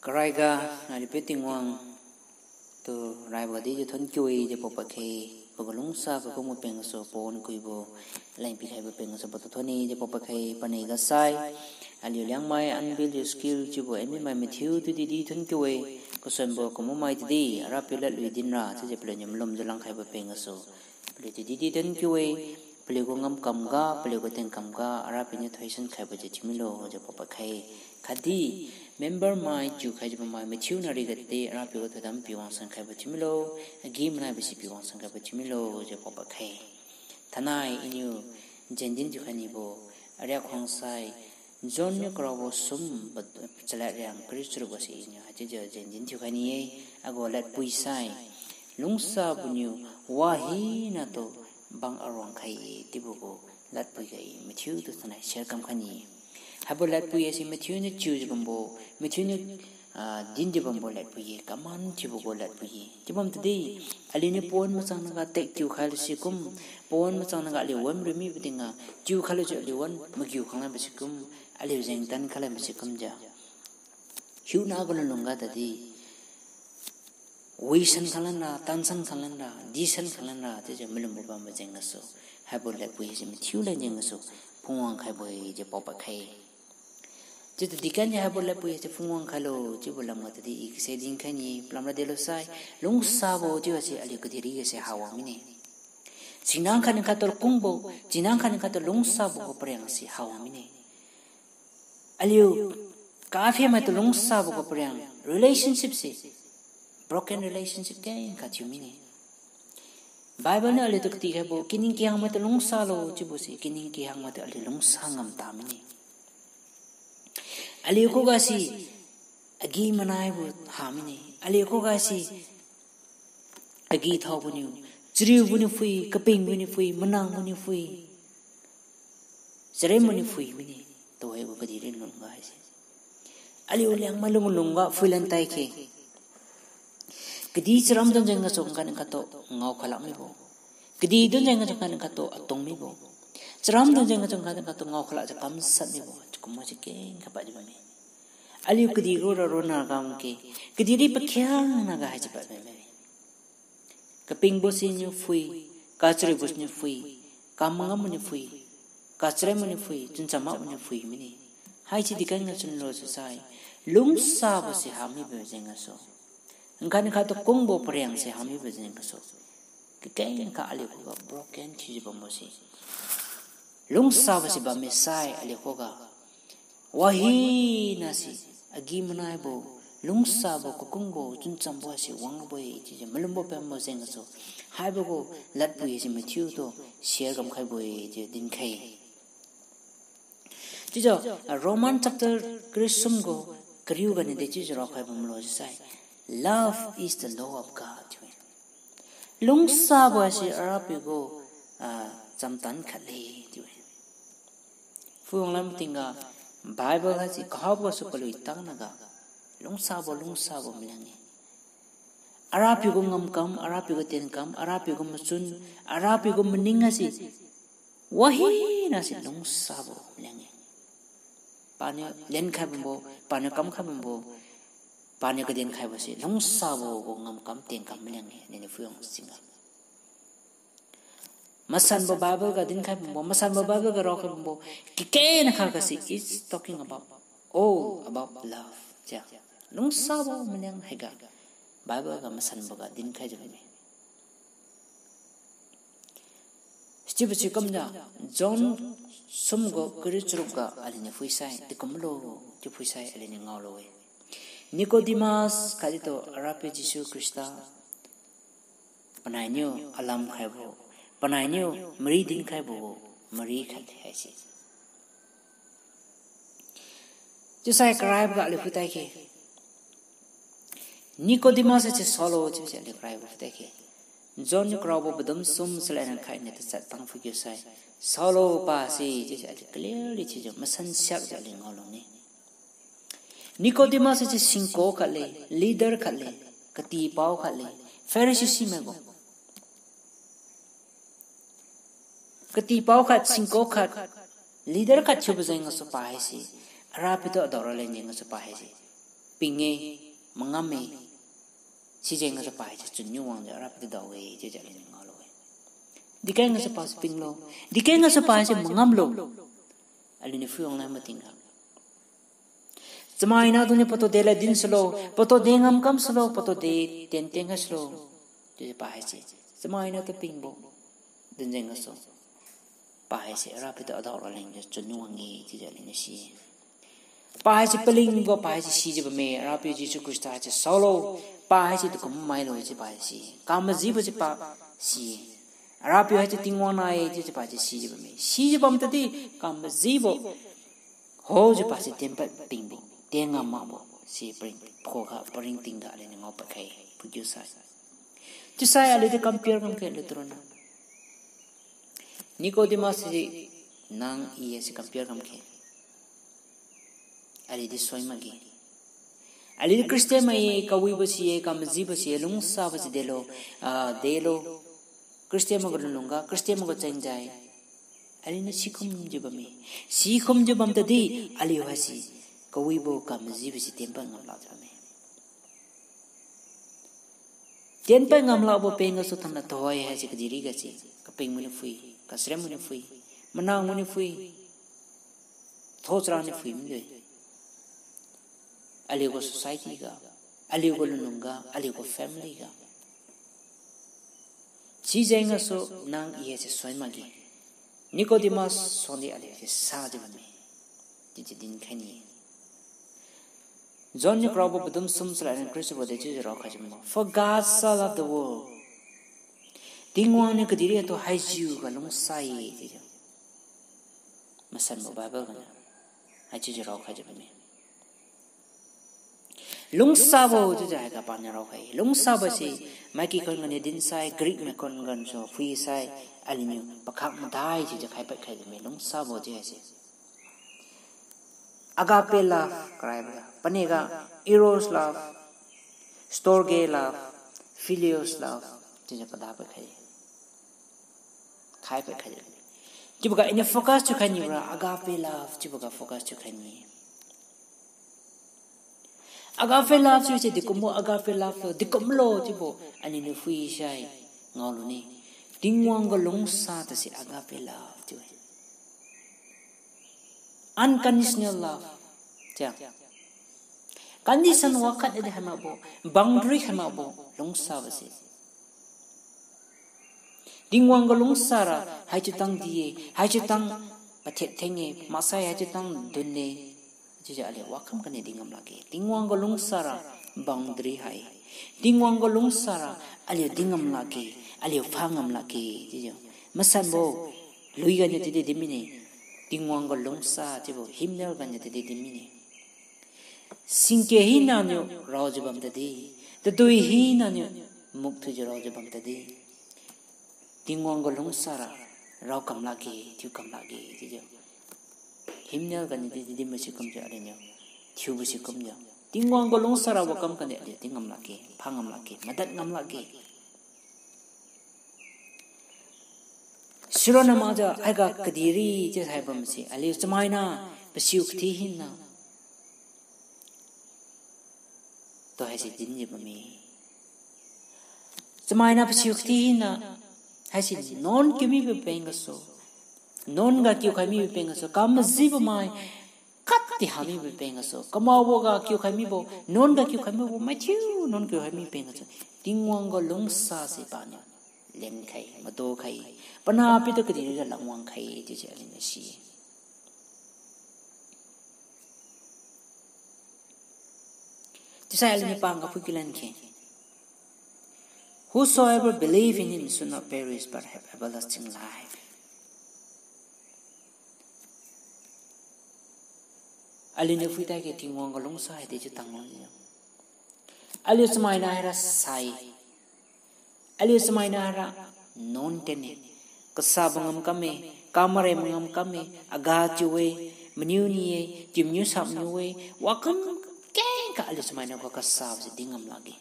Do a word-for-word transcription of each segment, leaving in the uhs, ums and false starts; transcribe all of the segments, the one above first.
Karaiga, aliu Pi Tingwang tu raibo di jiu thon kiu-e jiu paopad khai, pagu lungsabo kung peng gasu pawan kuibo, leng pikhaibo peng gasu patu thon-e jiu paopad khai, panai ga sai, aliu Liangmai anbil jiu skill chiubo ami mai mathiu tu di di thon kiu-e, kasuanbo kumbo mai tu di, Arapiu ladlui dinra chiujiu paliu niu malum jiu langkhaibo peng gasu paliu tu di di thon kiu-e, paliu gu ngamkam ga, paliu gu tenkam ga, Arapiu niu thoisan khaibo jiu thiumilo jiu paopad khai. Khatdi, member mai thiukhaijiu bammai mathiu nariga di, Arapiu gu thoidam pi wangsan khaibo thiumilo, agi-manaibo si pi wangsan khaibo thiumilo jiu paopad khai. Thainai iniu jengdin thiukhai nibo, ariak khuang sai, John niu karaobo sum, chalad riang kariu charuk gasi iniu haichiujiu jengdin thiukhai ni-e, agu ladpui sai, lungsabo niu, wahinatu, bang aruang khai-e chiubo gu, ladpui ga-e mathiu tu thainai share kamkhai ni-e. Haibo ladpui haise mathiu niu chiujiu bambo, mathiu niu, ah, dinjiu bambo ladpui-e, kaman thiubo gu ladpui-e. Chiubam tadi, aliuniu pawan machang naga tek chiukhailu sikum, pawan machang naga aliu wan rimibo tingga, chiukhailu jiu aliu wan magiu khanglanbo sikum, aliu jengtan khailanbo sikumjiu, hiuna gu lunlung ga tadi, wisan khanglanra, tansan khanglanra, disan khanglanra chiujiu malumbo bambo jeng gasu, haibo ladpui haise mathiu leng jeng gasu, phungwang khaibo-e jiu paopad khai. Chiutu dikan jiu haibo ladpui haise phungwang khailo chiubo lamga tadi i kase dinkhai ni, palamra delo sai, lungsabo chiu haise aliu kadihri gase hawang mine. Singnang khatni khattu kungbo, chinang khatni khattu lungsabo gu pariang se hawang mine. Aliu, kaphemai tu lungsabo gu pariang, relationship se, broken relationship kengkha thiu mine. Bible niu aliutu katikhaibo, kining kihangmai tu lungsalo chiubo se, kining kihangmai tu aliu lungsa ngamta mine. Aliu khuga si, agi-manaibo ha mine. Aliu khuga si, agi thaobo niu, chariubo niu phui, kapingbo niu phui, manangbo niu phui, charembo niu phui mine, tuhoi gu kadihri lungga haise. Aliu Liangmai lung lungga phuilan tai khe. Kadih charam dun jeng gasu khatni khattu ngao khailak mibo. Kadih dun jeng gasu khatni khattu atong mibo. Charam dun jeng gasu khatni khattu ngao khailak jiu kamshat mibo. Chiukum mase kengkha pad jiu bamme. Aliu kadih gu ra ronna gam khe. Kadihri pakhiangna ga haichiu pad bamme. Kapingbo siniu phui, kachariubo siniu phui, kamangam maniu phui, kacharem maniu phui, chuncham mak maniu phui mine. Haichiu dikan ga chunlo sisai, lungsabo se hamibo jeng gasu, nkhan khattu kungbo pariang se hamibo jeng gasu, kakengkha aliu khuga broken thiujiu bambo se. Lungsabo se bamme sai aliu khuga. Wahina se, agi-manaibo, lungsabo, kakungbo, chunchambo se wangrabo-e chiujiu malumbo pambo jeng gasu, haibo gu ladpui se mathiu tu share kamkhaibo-e chiu dinkhai. Chiujiu, ah, Roman chapter karisum gu kariu ganiu de chiujiu raokhai bamlo sisai, Love is the law of God chiu-e. Lungsabo haise Arapiu gu, ah, chamtan khatle chiu-e. Phuiwang lam tingga Bible haise kahaobo gasu kalui tangnaga, lungsabo, lungsabo maliang-e. Arapiu gu ngamkam, Arapiu gu tienkam, Arapiu gu machun, Arapiu gu maning haise wahina se lungsabo maliang-e. Paniu lenkhai bambo, paniu kamkhai bambo, paniu kadenkhaibo se lungsabo gu ngamkam tienkam maliang-e, nini phuiwang singga. Masanbo Bible ga dinkhai bambo, masanbo Bible ga raokhai bambo, kikena kha ga se, it's talking about, all about love. Chia. Lungsabo maliang haiga, Bible ga masanbo ga dinkhaijiu bamme. Sichiubo si kumjiu, John sum gu kariu charuk ga aliuniu phuisai, dekumlo, chiu phuisai aliuniu ngaolo-e. Nicodemus khatdi tu Arapiu Jesu Khrista, panainiu alam khaibo, panainiu mari dinkhaibo, mari khat haise. Chiusai karaibo ga aliu phuitai khe. Nicodemus haise saolo chiubo se aliu karaibo phuitai khe. John niu karaobo padum sum chalad riang khat niu tachat tang phuikiu sai, saolo pase chiubo se aliu clearly thiujiu masan siakjiu aliu ngaolone. Nicodemus haise singko khatle, leader khatle, katipao khatle, Pharisee simai gu. Katipao khat, singko khat, leader khat thiubo jeng gasu pa haise, Arapiu tu adao raleng jeng gasu pa haise, ping-e, mangam-e. Sijeng gasu pa haise chunniu wangjiu Rapiu tu dao-e chiujiu aliuniu ngaolu-e. Deacon gasu pase pinglo. Deacon gasu pa haise mangamlo. Aliuniu phuiwang nai matingga, chamaina dungniu patu de lad din sulo, patu de ngamkam sulo, patu de tien tien ga sulo. Chiujiu pa haise chamaina tu pingbo dinjeng gasu, pa haise Rapiu tu adao raleng jiu chunniu wang-e chiujiu aliuniu si-e. Pa haise palingbo, pa haise sijiu bamme, Rapiu Jesu Khrista haise saolo, pa haise tukum mailo chiu pa haise si-e. Kamajibo chiu pa si-e. Rapiu haise Tingwang nai-e chiujiu pa haise sijiu bamme. Sijiu bam tadi kamajibo haojiu pa haise tienpad pingbo, tien ngam makbo si paring, pakhuga paringtingga aliuniu ngaopad khai, phuikiu sai. Chiusai aliudi compare kamkhe aliu turonna. Nicodemus si nang i haise compare kamkhe. Aliudi soi makge. Aliudi Christian mai-e, kawibo si-e, kamajibo si-e, lungsabo si delo, ah, delo. Christian maigu lunlungga, Christian maigu chengjai. Aliuniu sikumjiu bamme. Sikumjiu bam tadi, aliu haise kawibo kamajibo si tienpad ngam lakjiu bamme. Tienpad ngam lakbo peng gasu thanna tuhoi haise kadihri gase, kapeng mainiu phui, kasrem mainiu phui, manang mainiu phui, tho chara niu phui mide. Aliugu society ga, aliugu lunlungga, aliugu family ga. Sijeng gasu nang i haise soi makge. Nicodemus suangdi aliu haise sajiu bamme. Chiujiu dinkhai ni. John niu karaobo padum sum chalad ran Khrista bo de chiujiu raokhaijiu bamme. For God so loved the world. Tingwang niu kadihri atu haijiu ga lungsa-e chiujiu. Masanbo Bible ganiu haichiujiu raokhaijiu bamme. Lungsabo chiujiu haiga paniu raokhai. Lungsabo se, maiky khon ganiu dinsai, Greek mai khon ganiu su phuisai, aliuniu pakhak madai chiujiu khaipad khaijiu bamme, lungsabo chiu haise. Agape love karaibo ga, paniga eros love, storge love, philos love, chiujiu padapad khai. Khaipad khai. Chiuboga iniu focus thiukhai nibora agape love chiuboga focus thiukhai ni. Agape love chiuse dekumbo agape love lo, dekumlo chiubo aliuniu phuisai ngaolu ne. Tingwang gu lungsa tase agape love chiu-e. Unconditional love. Chia. Condition wakhat di hai makbo, boundary hai makbo lungsabo se. Tingwang gu lungsara haichiu tang di-e, haichiu tang pathet theng-e, maksai haichiu tang dun-e. Chiujiu aliu wakam kaniu di ngam lakge. Tingwang gu lungsara boundary hai. Tingwang gu lungsara aliu di ngam lakge, aliu pha ngam lakge chiujiu. Masanbo, lui ganiu tidi di mine. Tingwang gu lungsa chiubo hymnal ganiu tidi di mine. Singke hinaniu raojiu bam tadi, tadui hinaniu mukthujiu raojiu bam tadi, Tingwang gu lungsara raokam lakge, thiukam lakge chiujiu. Hymnal ganiu di, di, di masi kumjiu aliuniu thiubo si kumjiu. Tingwang gu lungsara wakam kaniu aliu di ngam lakge, pha ngam lakge, madad ngam lakge. Sironna makjiu haiga kadihri chiu hai bamse, aliu chamaina pasiu kathi hina tu haise dinjiu bamme. Chamaina pasiu kathi hina haise nuan kiu mibo peng gasu, nuan ga kiukhai mibo peng gasu, kamajibo mai khatdi hamibo peng gasu, kamaobo ga kiukhai mibo, nuan ga kiukhai mibo, mathiu nuan kiukhai mi peng gasu, Tingwang gu lungsase paniu lenkhai, madokhai, panahpiu tu kadihriga langwang khai chiujiu aliuniu si-e. Chiusai aliuniu pangga phuikiu lan khe. Whosoever believe in him should not perish but have everlasting life. Aliuniu phuitai khe Tingwang gu lungsa haidi chiu tangwang-e. Aliu chamaina haira sai. Aliu chamaina haira nuan tien-e. Kasabo ngamkam-e, kamarei mangamkam-e, aga chiu-e, maniu ni-e, chiumniu samniu-e, wakam kengkha aliu chamaina gu kasabose di ngam lakge.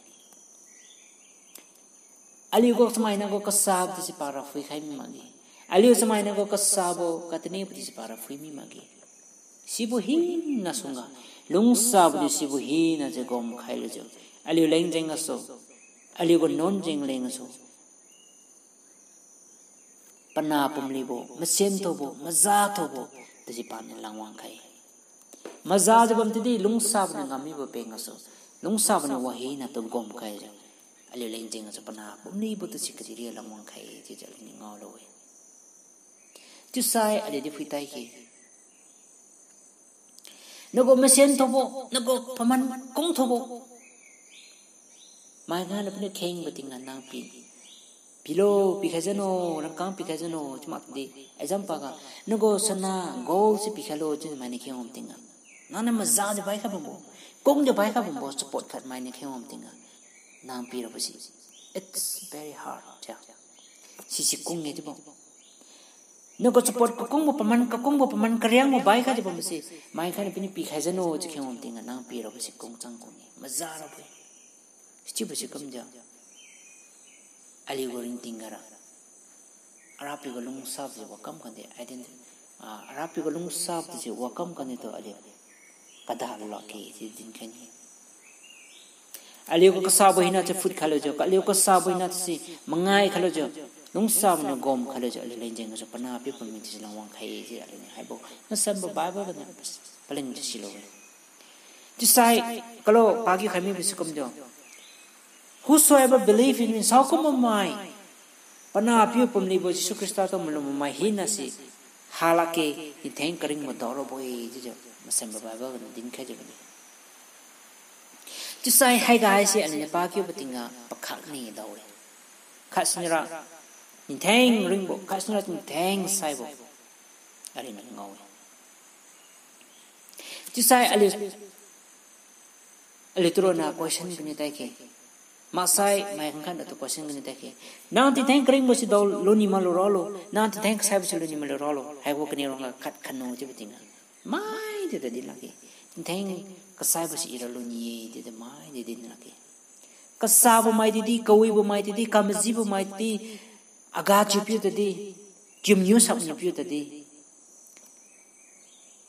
Aliu gu chamaina gu kasabo tise para phuikhai mi makge. Aliu chamaina gu kasabo katanibo tise para phui mi makge. Sibo hina sungga Lungsabo niu sibo hina jiu gom khailujiu, aliu leng jeng gasu, aliu gu nuan jeng leng gasu, panah pumlibo, masen thubo, maza thubo, tasi paniu langwang khai. Maza jiu bam tidi lungsabo niu ngam mibo peng gasu, lungsabo niu wahina tu gom khaijiu, aliu leng jeng gasu panah pumlibo tasi kadihpiri langwang khai chiujiu aliuniu ngaolu-e. Chiusai aliudi phuitai khe, nagu masen thubo, nagu paman kung thubo, mai kha na paniu khengbo tingga nang pi, pilo, pikhai jano, rangkang pikhai jano chiu mak di, example ga, nagu sana, gold si pikhailo chiu mainiu kheng wang tingga, nangniu maza di bai kha bambo, kung di bai kha bambo, support khat mainiu kheng wang tingga, nang pirabo si, it's very hard, chia. Sisi kung-e chiubo. Nagu support kakungbo paman, kakungbo paman kariangbo bai khajiu bambo se, mai kha na paniu pikhai jano chiu kheng wang tingga nang pirabo si kung chang kung-e, maza rabo-e. Sichiubo si kumjiu, aliu gu ringting gara, Arapiu gu lungsabo jiu wakam kande, ident-, ah, Arapiu gu lungsabo jiu wakam kande tu aliu kada lakge chiu dinkhai ne. Aliu gu kasabo hina chiu phut khailujiu, aliu kasabo hina chiu si mangai khailujiu, lungsabo niu gom khailujiu, aliu leng jeng gasu panah piu pummi chiu si langwang khai chiu aliuniu haibo masanbo Bible ganiu paleng chiu silo-e. Chiusai, kalo pakiu khai mibo si kumjiu, whosoever believe in me, saokum mai, panah piu pumlibo Jesu Khrista tu malum mai hina si halakge, tingtheng karingbo daorabo-e chiujiu masanbo Bible ganiu dinkhaijiu bammi. Chiusai haiga haise aliuniu pakiubo tingga pakhat ni dao-e. Khat siniura tingtheng ringbo, khat siniura tingtheng saibo, aliuniu ngao-e. Chiusai aliu, aliu turonna question kaniu tai khe, maksai mai khangkhat natu question kaniu tai khe, nang tingtheng karingbo si dao luni maklo ralo, nang tingtheng kasaibo si luni maklo ralo, haibo kaniu ruangga khat khatnu chiubo tingga, mai chiudi din lakge. Tingtheng kasaibo si ira luni-e chiudi mai di din lakge. Kasabo mai tidi, kawibo mai tidi, kamajibo mai tidi, aga chiupiu tadi, chiumniu sapniu piu tadi,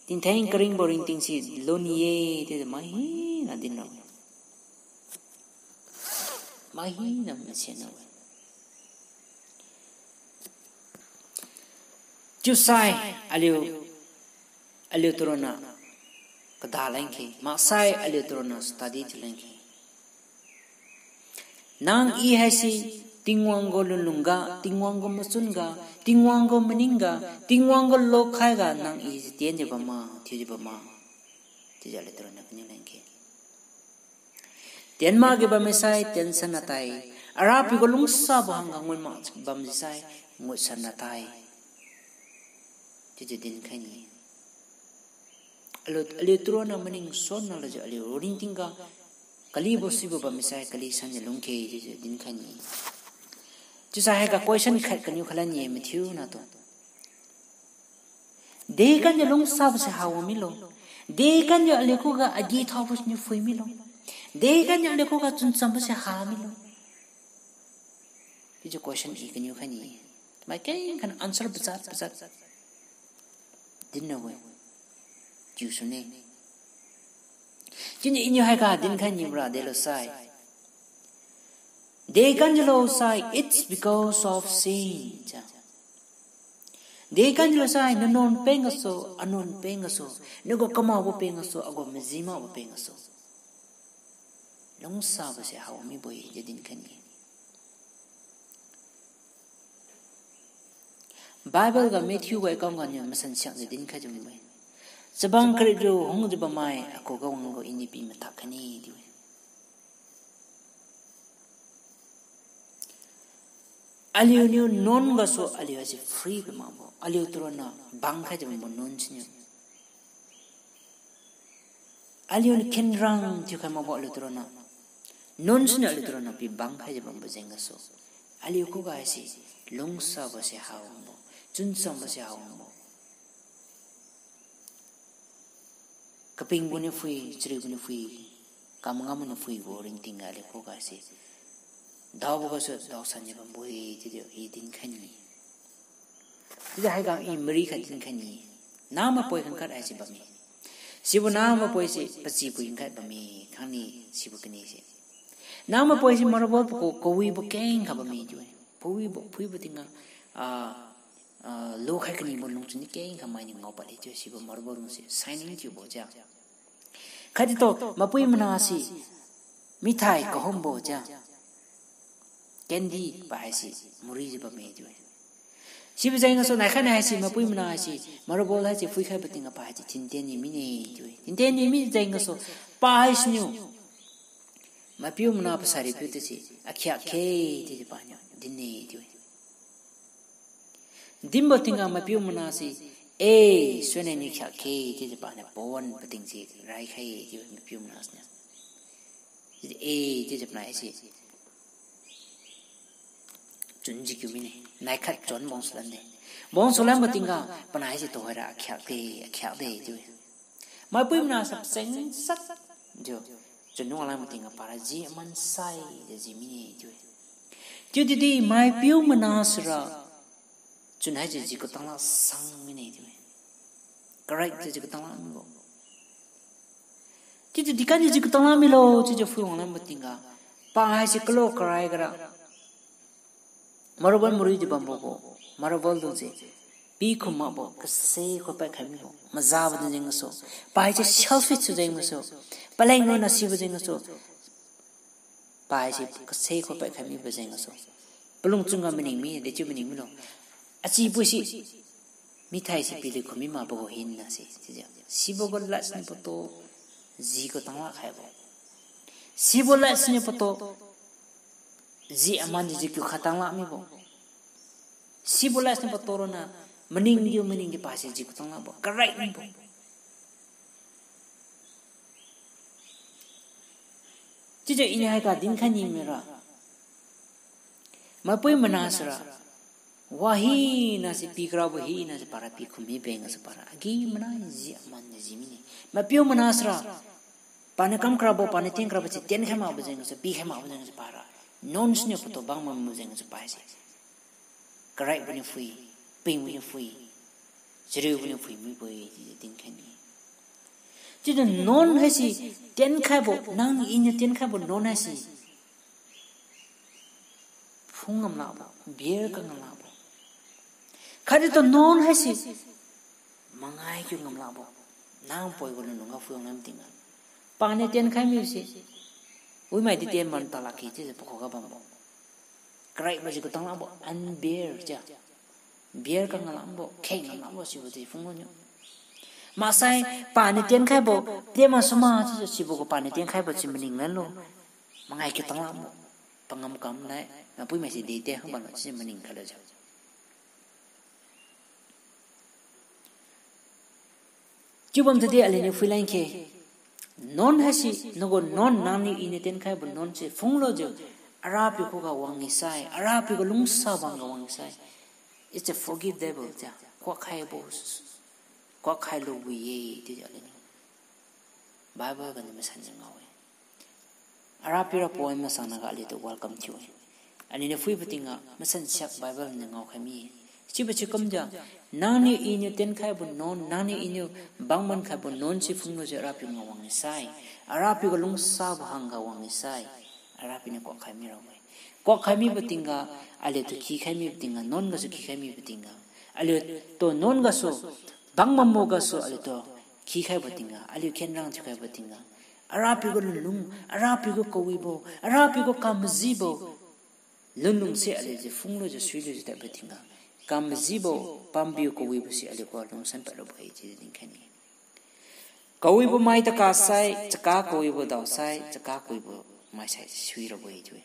tingtheng karingbo ringting si luni-e chiudi mai hina din rabo, mai hina masian rabo-e. Chiusai aliu, aliu turonna kada leng khe, maksai aliu turonna study thiu leng khe, nang I haise Tingwang gu lunlung ga, Tingwang gu machun ga, Tingwang gu maning ga, Tingwang gu lokhai ga nang I tien jiu bamma, thiujiu bamma, chiujiu aliu turonna kaniu leng khe. Tien makge bammi sai tiensanna tai, Arapiu gu lungsabo hangga ngut mak bammi sai ngutsanna tai, chiujiu dinkhai ne. Aliu, aliu turonna maning sonna lujiu aliu ringting ga kalibo sibo bammi sai kali sanjiu lung khe chiujiu dinkhai ne. Chiusai haiga question khat kaniu khalan ye mathiu natu. Dekamjiu lungsabo se ha milo. Dekamjiu aliu khuga agi thaobo siniu phui milo. Dekamjiu aliu khuga chunchambo se ha milo. Chiujiu question I kaniu khai ne. Mai kengkha answer pajat pajat dinra-e. Chiusune. Chiuniu Iniu haiga dinkhai nibora delo sai, dekamjiulo sai, it's because of sin, cha. Dekamjiulo sai, nanuan peng gasu, anuan peng gasu, nagu kamakbo peng gasu, agu majimakbo peng gasu, lungsabo se ha mibo-e chiu dinkhai ne. Bible ga Matthew gu account ganiu masan siakjiu dinkhaijiu bambo-e. Chabang kariu hungjiu bammai akhuga wangbo Iniu pi mathak khaine chiu-e. Aliuniu nuan gasu aliu haise free pi makbo, aliu turonna bangkhaijiu bambo nuan siniu. Aliuniu khenrang thiukhai makbo aliu turonna, nuan siniu aliu turonna pi bangkhaijiu bambo jeng gasu, aliu khuga haise lungsabo se ha wangbo, chunchambo se ha wangbo. Kapingbo niu phui, chariubo niu phui, kamangam niu phuibo ringting ga aliu khuga se daobo gasu daosanjiu bambo-e chiujiu I dinkhai ne. Chiujiu haiga I mari khat dinkhai ne. Namapoi khangkhat haise bamme. Sibo nang mapoise pachibo ingkhai bamme, khangni sibo kani se. Nang mapoise marabol paku kawibo keng kha bamme chiu-e. Pawibo, phuibo tingga, ah, ah, lukhai kanibo lungchun ni keng kha mainiu ngao pale chiu-e, sibo marabol lung se, shining thiubo ja. Khatdi tu, mapui mana se, mithai kahumbo ja. Candy pa haise, muri jiu bamme chiu-e. Sibo jeng gasu, nai khat nai haise, mapui mana haise, marabol haise, phuikhaibo tingga pa haise, thinten ni mine chiu-e. Thinten ni mi jeng gasu, pa haisiniu. Mapiu mana pasari piu tase, akhiak khe, chiujiu paniu, dinne chiu-e. Dinbo tingga mapiu mana se, e, suinai ni khiak khe, chiujiu paniu, pawan pating se, raikhai, chiu-e, mapiu mana siniu. Chiujiu, e, chiujiu panai se. Chunjiu kiu mine, nai khat chun bang sulan de. Bang sulanbo tingga, panai se tuhoira akhiak de, akhiak de, chiu-e. Maipui mana sa pacheng sat, chiu, chunnu alanbo tingga para ji mansai, chiu ji mine, chiu-e. Chiudi di, maipiu mana sira, chun haise ji katang la sang mine, chiu-e. Correct, chiujiu katang la mibo. Chiujiu di khatdi ji katang la milo, chiujiu phuiwang lanbo tingga. Pa haise kalo karai gara. Marabol muri di bambo gu. Marabol dung se. Pikhum makbo, kase khuapad khai mibo. Mazabo dung jeng gasu. Pa haise selfish thiu jeng gasu. Paleng ronna sibo jeng gasu. Pa haise kase khuapad khai mibo jeng gasu. Palung chunga maning mi, dechiu maning milo. Achibo se. Mithai se pili khumi makbo gu hinna se. Chiujiu. Sibo gu last niu patu. Ji katang la khaibo. Sibo last niu patu. Ji aman di ji kiu khatang la mibo. Sibo last niu patu ronna. Maning diu maning di pa se ji katang labo. Correct mibo. Chiujiu iniu haiga dinkhai ni mira. Maipui mana sira. Wa hina se pikarabo hina se para pikhum mi beng se para. Agi mana ji aman ji mine. Mapiu mana sira. Paniu kam karabo, paniu tien karabo se tien khai makbo jeng gasu, pi khai makbo jeng gasu para. Nuan siniu patu bang mambo jeng gasu pa se. Karaiboniu phui, pingmaniu phui, chariuboniu phui mibo-e chiujiu dinkhai ni. Chiujiu nuan haise, tienkhaibo, nang iniu tienkhaibo nuan haise. Phung ngam lakbo, bear ka ngam lakbo. Khatdi tu nuan haise, mangai kiu ngam lakbo. Nang poi gu lunlung ga phuiwang lam tingga. Paniu tienkhai mibose. Wimai di tien man ta lakge chiujiu pakhuga bambo. Karaibo ji katang lakbo, unbear ja. Bear ka ngam lakbo, kheng ngam lakbo sibo di phunglo niu. Maksai, paniu tienkhaibo, tien maksuma chiujiu sibo gu paniu tienkhaibo si maning lanlo. Mangai kiu tang lakbo. Pangam kam nai, napuimai si de tien khang bamlo chiujiu maning khailo ja. Chiubam tadi aliuniu phuilan khe. Nuan haise, nagu nuan nangniu iniu tienkhaibo nuan se phunglo jiu. Arapiu khuga wang-e sai, Arapiu gu lungsa bamga wang-e sai. It's a forgive devil, ja. Kuak khaibo, kuak khailu wi-e, chiujiu aliuniu Bible ganiu masanjiu ngao-e. Arapiu ra poi masangnaga aliutu welcome thiu-e. Aliuniu phuibo tingga masan siak Bible niu ngaokhai mi-e. Sibo chiu kumjiu, nangniu iniu tienkhaibo nuan, nangniu iniu bangman khaibo nuan si phunglo jiu Arapiu nga wang-e sai. Arapiu gu lungsabo hangga wang-e sai. Arapiu niu kuak khai mirabo-e. Kuak khai mibo tingga, aliutu khikhai mibo tingga, nuan gasu khikhai mibo tingga. Aliutu nuan gasu, bangmambo gasu aliutu khikhaibo tingga, aliu khenrang thiukhaibo tingga. Arapiu gu lunlung, Arapiu gu kawibo, Arapiu gu kamajibo. Lunlung se aliujiu phunglujiu suilujiu tadbo tingga. Kamajibo, pambiu kawibo se aliu gu lungsan pad rabo-e chiujiu dinkhai ni. Kawibo mai taka sai, chaka kawibo dao sai, chaka kawibo mai sai suirabo-e chiu-e.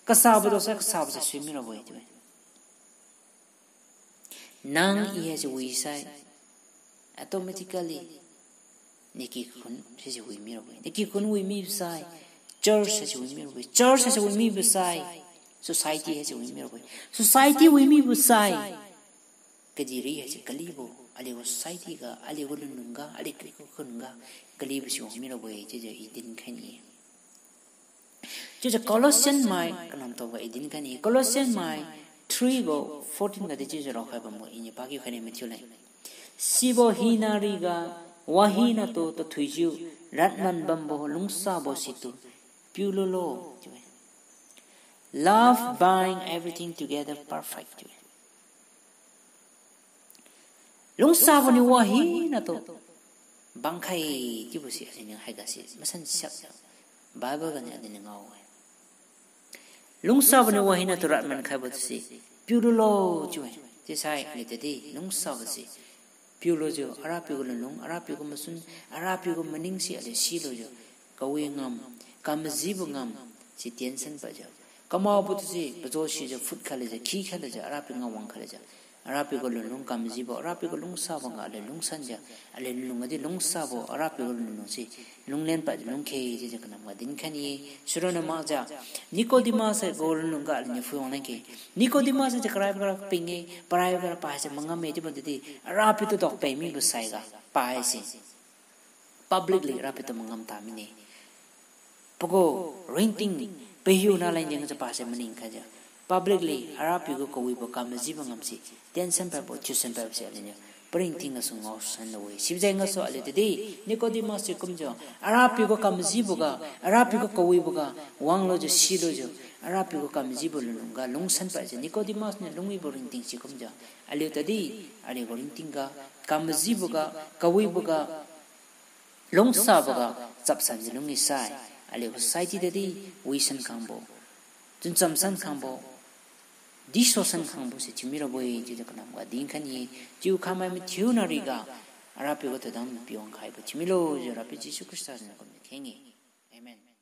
Kasabo dao sai, kasabo sai suimirabo-e chiu-e. Nang i haise wi sai, automatically, nakikhun haise wi mirabo-e. Nakikhun wi mibo sai, church haise wi mirabo-e. Church haise wi mibo sai, society haise wi mirabo-e. Society wi mibo sai, kadihpiri haise kalibo, aliu gu society ga, aliu gu lunlung ga, aliu gu kikhun ga, kalibo si wang mirabo-e chiujiu i dinkhai ni-e. Chiujiu Colossian mai kanam taoga i dinkhai ni, Colossian mai three gu fourteen ga di chiujiu raokhai bambo iniu pakiu khai ni mathiu leng. Sibo hina riga Wahinatu tathuijiu radman bambo lungsabo situ piululo chiu-e. Love bind everything together perfect chiu-e. Lungsaboniu wahinatu bangkhai chiubo si aliuniu haiga si masan siak Bible ganiu aliuniu ngao-e. Lungsaboniu wahinatu radman khaibo tuse piululo chiu-e. Chiusai aliutadi lungsabo se piulujiu Arapiu gu lunlung, Arapiu gu masun, Arapiu gu maning si aliu silujiu kawi ngam, kamajibo ngam si tension padjiu, kamaobo tuse pajo sijiu phut khailujiu, khi khailujiu, Arapiu ngam wang khailujiu, Arapiu gu lunlung kamajibo, Arapiu gu lungsabo ga aliu lungsanjiu, aliu lunlung gadi lungsabo, Arapiu gu lunlung si lunglen padjiu lungkhe chiujiu kanamga dinkhai ni-e. Sironna makjiu Nicodemus hai gu lunlung ga aliuniu phuiwang leng khe. Nicodemus haise karaibo gara kaping-e, paraibo gara pahaise mangamme chiubo tadi, Arapiu tu dok pai mibo saiga pahaise publicly Arapiu tu mangam ta mine. Pagu ringting, pahiuna leng jengjiu pase maning khaijiu, publicly Arapiu gu kawibo kamajibo ngamse tension paibo, thiusan paibo se aliuniu paringting gasu ngaosan lu-e. Sibjeng gasu aliutadi Nicodemus se kumjiu, Arapiu gu kamajibo ga, Arapiu gu kawibo ga wanglujiu silujiu, Arapiu gu kamajibo lunlung ga lungsan padjiu Nicodemus niu lungwibo ringting si kumjiu, aliutadi aliu gu ringting ga, kamajibo ga, kawibo ga, lungsaboga chapsanjiu lung misai, aliu society tadi wisan khangbo, chuncham san khangbo, diso san khangbo se thiumi rabo-e chiujiu kanamga dinkhai ni-e. Chiu khamai mathiuna riga, Arapiu gu thoidam piwang khaibo thiumilo jiu Rapiu Jesu Khrista jeng kumjiu kheng-e. Amen.